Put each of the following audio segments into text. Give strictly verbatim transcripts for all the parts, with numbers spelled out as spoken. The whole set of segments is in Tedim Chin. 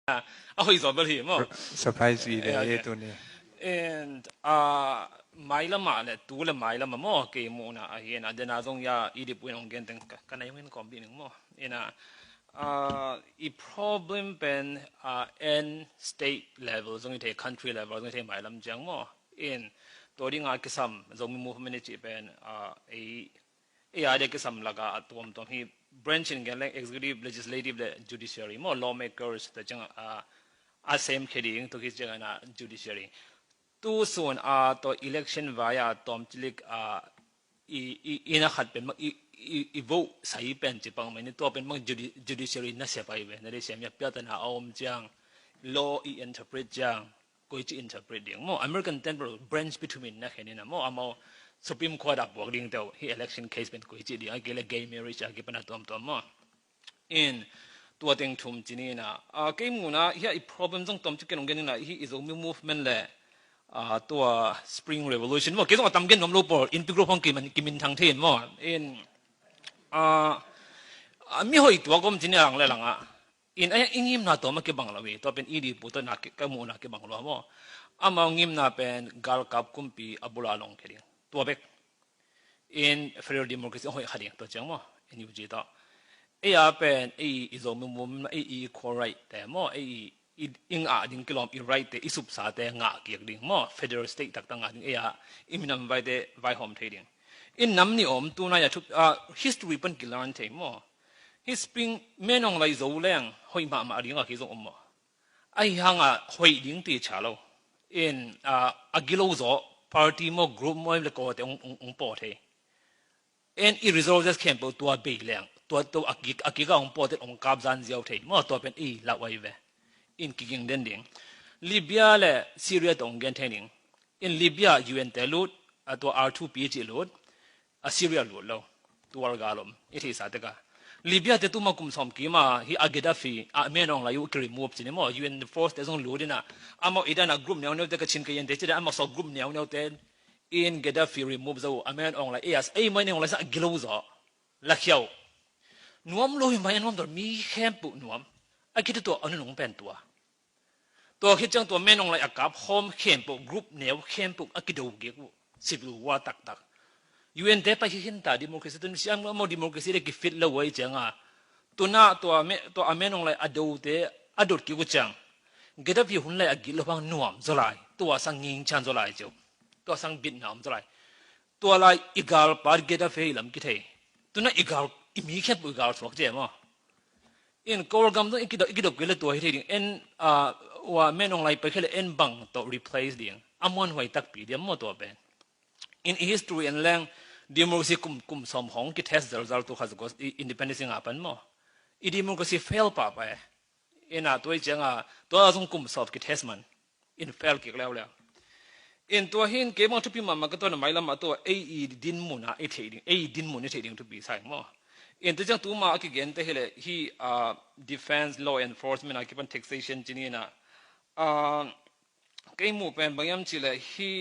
A hoih zaw bel hi maw. Surprise i de tu ni. And uh, mailam ah le tu le mailam ah maw kei muhna ahi na dena zong ya i di puin ong gen teng ka na yong in kom bi ning maw. Ina uh, i problem pen uh, en state level zong i thei country level zong i thei mailam ciang maw. In to ding a kisam Zomi movement i ci pen uh, ei ei a dia kisam laka a tuamtuam hi branch in gen leng executive, legislative le judiciary maw, lawmakers ta ciang a a sem khe ding tu khi ciang a judiciary. Tu sun a to election vai a tom cilik a i i ina khat pen i i i vote sai pen ci pang mai ni tua pen mang judiciary na sia pai ve na de sia mia pia ta na a om ciang law i interpret ciang koi ci interpret ding maw. American ten branch pi thum in na khen ina maw amau Supreme Court a puak ding teu hi election case pen koi ci ding a kile gay marriage a kipan a tuamtuam maw. In tua teng thum ci ni ina a kei muna hi a i problem zong tom ci ken ong gen ina hi i Zomi movement le a tua Spring Revolution maw kei zong a tam gen nuam lo pawl in pi group hong kimin thang thei in maw. In a mi hoi tua kom ci ni a lang le lang a in a i ngimna tawm a kibang lo hi tua pen i di pu tawh na ka muhna kibang lo maw. Amau ngimna pen galkap kumpi a bula long khe ding tua bek. In federal democracy a hoih kha ding tua ciang maw. N U G tawh ei a pen ei i Zomi movement ei i equal right te maw ei i i ngah ding kilawm i right te i supsa te ngah kiak ding maw federal state taktak ngah ding ei a i minam vai te vaihawm thei ding. In nam ni om tunai a thup history pan kilan thei maw. Hi Spring menong lai zo leng hoih mahmah ding a kizong om maw. Ahi hanga hoih ding ti cha lo. In a gilo zaw party maw group maw le ko te ong paw thei. En i resources khempeuh tua bei leng tua tua a kik a kik a ong paw te ong kap zan ziau thei maw tua pen i lau ai ve. In kiging den ding. Libya le Syria te ong gen thei ding. In Libya U N te lut a tua R two P ci lut. Assyria lut lo. Tual galom i theihsa teka Libya te tuma kum sawm kima hi a Gaddafi a menawng lai uh ki remove cini maw U N force te zong lut ina. Amau idana group neuneu te ka chin ka yen te cida amau saw group neuneu te in Gaddafi remove zo a menawng lai ei as ei mai neung lai sa a gilo zaw. Lakhiau nuam lo hi mai a nuam dor mi khempeuh nuam. A kitutua a nunung pen tua. Tua khit ciang tua menawng lai a kap hawm khempeuh group neu khempeuh a kido gik uh civil war taktak. U N te pai hi hinta democracy tun siam maw democracy le kifit lo uh ahi cianga. Tuna tua a menawng lai a dote a dot kik uh ciang Gaddafi hun lai a gilo hang nuam zaw lai tua sang nging chan zaw lai ciu. Tua sang bitna om zaw lai. Tua lai i galpa Gaddafi lam kithei. Tuna i gal i mi khempeuh i gal suak cia maw. In Kawlgam zong i kidop kei le tua hi thei ding en ua menawng lai pai khe le en bang tawh replace ding a muanhuai takpi diam maw tua pen. In i history en leng democracy kum kum sawm hong ki test zelzel tu kha zukos i independence nga pan maw. I democracy fail pahpah e. Ina tua i cianga tua zong kum sawm ki test man. In fail kik leuleu. In tua hin kei bang thupi mahmah ka tuan a mailam ah tua ei i dinmun ah i theih ding ei i dinmun i theih ding thupi sa ing maw. In tua ciang tuma a kigente hi le hi defense law enforcement a kipan taxation cini ina kei muh pen bang yam ci le hi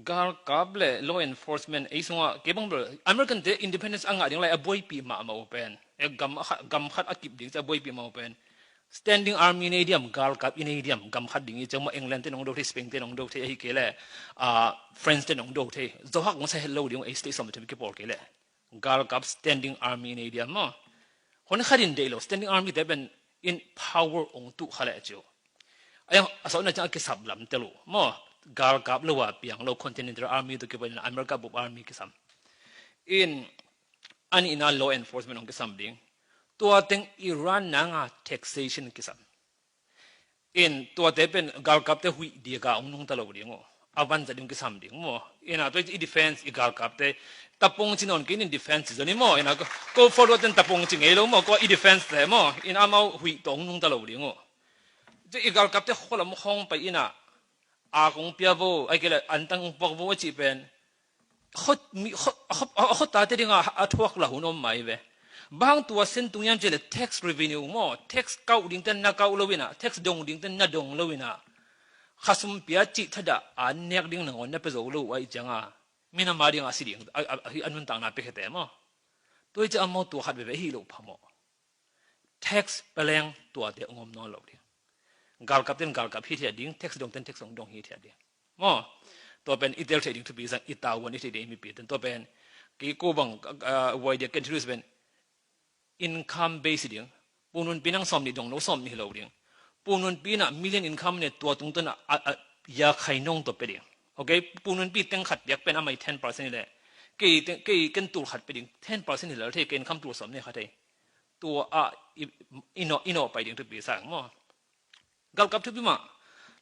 galkap le law enforcement ei sungah kei bang bel American te independence a ngah ding lai a buaipi mahmah uh pen gam khat a kip ding ci a buaipi mah uh pen standing army nei diam galkap i nei diam gam khat ding i ciang mah England te nong do thei Spain te nong do thei ahi kei le France te nong do thei zohak ngong sa het lo ding ei state som te kipawl kei le galkap standing army nei diam maw. Hon khat in deih lo standing army te pen in power ong tuh kha le ciu. Ayang a sawhna ciang a kisap lam te lo maw. Galkap lo a piang lo continental army tu kipan America bup army kisam. In a nihna law enforcement ong kisam ding. Tua teng Iran nanga taxation kisam. In tuate pen galkapte huih dika ong nungta lo ding uh a vanza ding kisam ding maw. Ina tua i defense i galkapte tapong ci nawn kei in defense ci zoni maw ina ko forward ten tapong ci ngei lo maw ko i defense te maw in amau huih tawh ong nungta lo ding uh. Ci i galkapte khualam hong pai ina a kong pia vo ai kei le antang ong puak vo a cih pen a khuatate dinga a thuak la hun om mai ve. Bang tua sen tung yam cih le tax revenue maw tax kauh dingte na kauh lo ina tax dong dingte na dong lo ina khasum pia cih thadah a nek ding nangawn na pia zo lo uh ahi cianga minam a dinga si ding a nuntakna pia khete maw. Tua i ci a maw tua khat veve hi lo pha maw. Tax pia leng tuate hong om nawn lo ding. Galkap ten galkap hithiat ding, tax dong ten tax hong dong hithiat ding. Maw, tua pen i tel thei ding thupi zang, i tavuan i thei ding i mipi ten. Tua pen kei ko bang, ah, wai dia ken thilus pen income base ding. Pununpi nang sawm nih dong lo sawm nih lo ding. Pununpi na million income ne tua tungtawn a, a, a, ya khai nong to pe ding. Okay, pununpi teng khat piak pen amai ten percent hi le. Kei teng, kei ken tul khat pe ding, ten percent hi le thei, kei income tul sawm ne khat thei. Tua a, i, i no, i no pai ding thupi sang maw. Galkap thupi mah,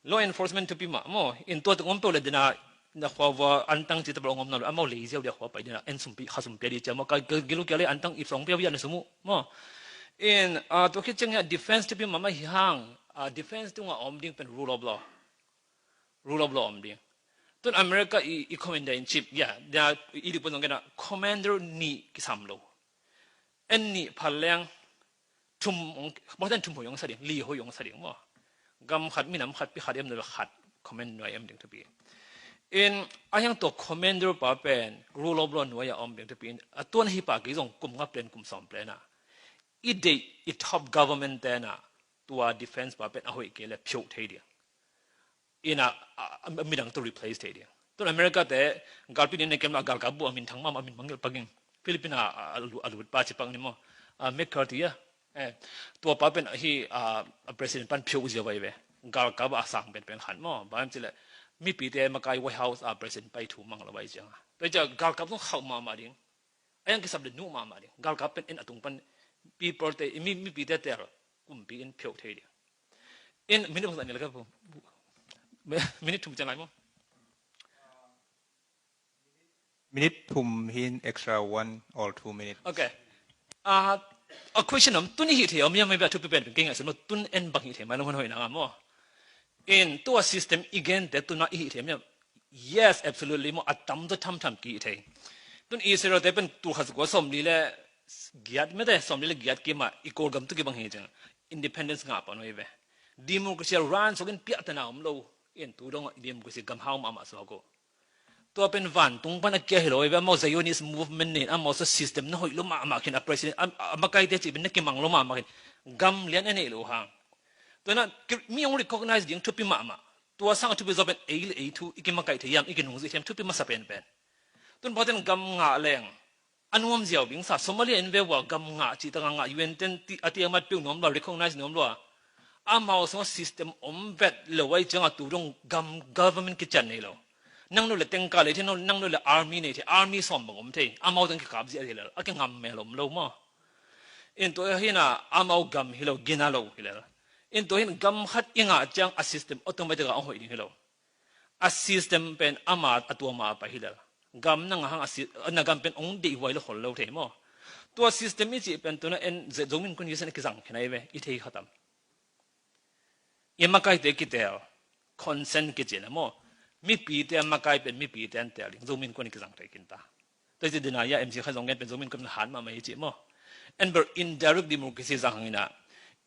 law enforcement thupi mah maw. In tua tung om peuh le dena, na khua vua antang ci tabal om na lo, amau lei ziau dia khua pai dena, en sumpi, kha sumpi di cia maw, ka, ka gilu kia le antang ip song pia via na sumu maw. In, ah, tua khit ciang ya defense thupi mah mah hi hang, ah, defense tunga om ding pen rule of law. Rule of law om ding. Tun America i, i commander in chief, ya, dia, i di pun zong kena commander ni kisam lo. En nih phal leng thum, bawten thum hoih hong sa ding, li hoih hong sa ding maw. Gam khat, minam khat, pi khat em nuai khat, command nuai em ding thupi. In, a hiang tua commander pa pen rule of law nuai a om ding thupi in, a tuan hi pa kei zong kum nga plan, kum sawm plan a. I deih, i top government ten a, tua defense pa pen a hoih kei le phiuh thei ding. Ina, a, a, midang tu replace thei ding. Tun America te, galpi nin ne kem la galkap bu a min thang mama, a min mangil paging. Philippine a, a, a lu-, a lut pa ci pang ni maw. A, McCarthy a. Eh, tua pa pen hi, a, a president pan phiuh zia vai ve. Galkap a sang pen pen khan maw. Ba em ci le, mipi te makai White House a president pai thu mang lo vai ciang a. Tua cia galkap zong khauh mama ding. A yang kisap le nuh mahmah ding. Galkap pen en a tung pan people te, mi, mipi te tel kumpi in phiuh thei ding. In minute bangzah ni le ka pu. Minute thum cian lai maw? Minute thum hin extra one or two minutes. Okay. Ah, a question om tun i hih thei om yam mai bia thupi pen pen kei ngai sun maw tun en bang hih thei mai lo hon hoi na maw. In tua system i gen te tuna i hih thei om yam. Yes, absolutely maw, a tamzaw thamtham ki hih thei. Tun Israel te pen tul khat za kua sawmli le giat mete, sawmli le giat ki mah i Kawlgam tu kibang hi ciang. Independence ngah pan uh hi ve. Democracy a ran sawk in piahtana om lo. In tu dong democracy gam hau mahmah sawk uh. Tua pen vantung pan a kia hi lo hi ve, amau Zionist movement nin, amau sa system na hoih lo mahmah khin a president, a, a makaite cih pen na kimang lo mahmah khin. Gam lian a neih lo hang. Tua na, ki-, mi hong recognize ding thupi mahmah. Tua sang a thupi zaw pen ei le ei thu, i kimakaih thei hiam, i kinungzuih thei hiam, thupi masa pen pen. Tun pauten gam ngah leng, a nuam ziau bing sa, Somalia in ve ua gam ngah cih taka ngah U N ten ti, a ti a mat peuh nuam lua, recognize nuam lua. Amau sung a system om vet lo ai cianga tu dong gam government kician nei lo. Nang nu le tengka lei thei, nang nu le army nei thei, army sawm bang om thei, amau teng kikap ziah thei lo, a kingam mel om lo maw. In tua hi na, amau gam hi lo, gina lo hi lel. In tua hin gam khat i ngah ciang a system automatic a hong hoih ding hi lo. A system pen ama a tua ma a pai hi lel. Gam na ngah hang a si-, na gam pen hong deih huai lo khol lo thei maw. Tua system i cih pen tuna en ze-, zomin kun hi sen a kizang khin ai ve, i thei khatam. I makaite kitel, consent kici na maw. Mipite a makai pen mipite an tel ding, zomin kun i kizang thei kinta. Tua ci dina ia M C kha zong gen pen zomin kun han mahmah hi ci maw. En ber indirect democracy zang hangina.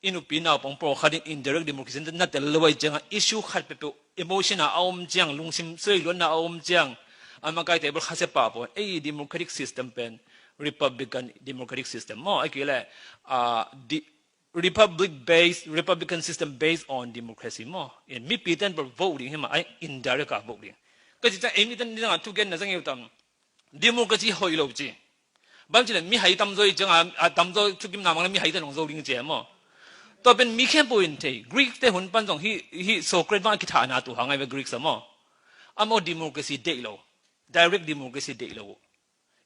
I nupi naupang pawl khat in indirect democracy na tel lo ai cianga issue khat peuhpeuh emotion a a om ciang, lungsim suai luatna a om ciang. A makaite ber khasia pah pawl. Ei democratic system pen Republican democratic system maw. Ai kile, ah, di-, Republic based, Republican system based on democracy maw. In mipi ten bel vote ding hi mah, ai indirect a vote ding. Ka ci ciang ei mi ten ding a thugen na zang eu tam. Democracy hoih lo ci. Bang ci le mi hai tamzaw i ciang a, a tamzaw thukim na mang le mi hai ten hong zo ding ci maw. Tua pen mi khempeuh in thei. Greek te hun pan zong hi, hi Socrates bang a kithahna tu hang ai ve Greek sa maw. Amau democracy deih lo. Direct democracy deih lo.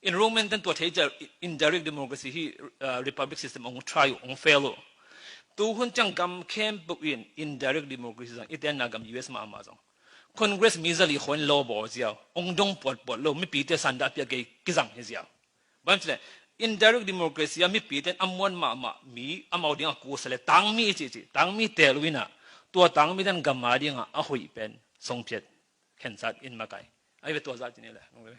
In Roman ten tua thei ciang indirect democracy hi, uh, republic system hong try uh, hong fail uh. Tu hun ciang gam khempeuh in indirect democracy zang, i tenna gam U S mahmah zong. Congress mi zali khawng law bawl ziau, hong dong puatpuat lo, mipite sanda pia kei kizang hi ziau. Bang ci le, indirect democracy a mipite a muan mahmah mi, amau ding a kusa le, tangmi i ci ci, tangmi tel uh ina, tua tangmi ten gam a ding a, a hoih pen, songphiat, khensat in makai. Ai ve tua zat ci ni le, nung le.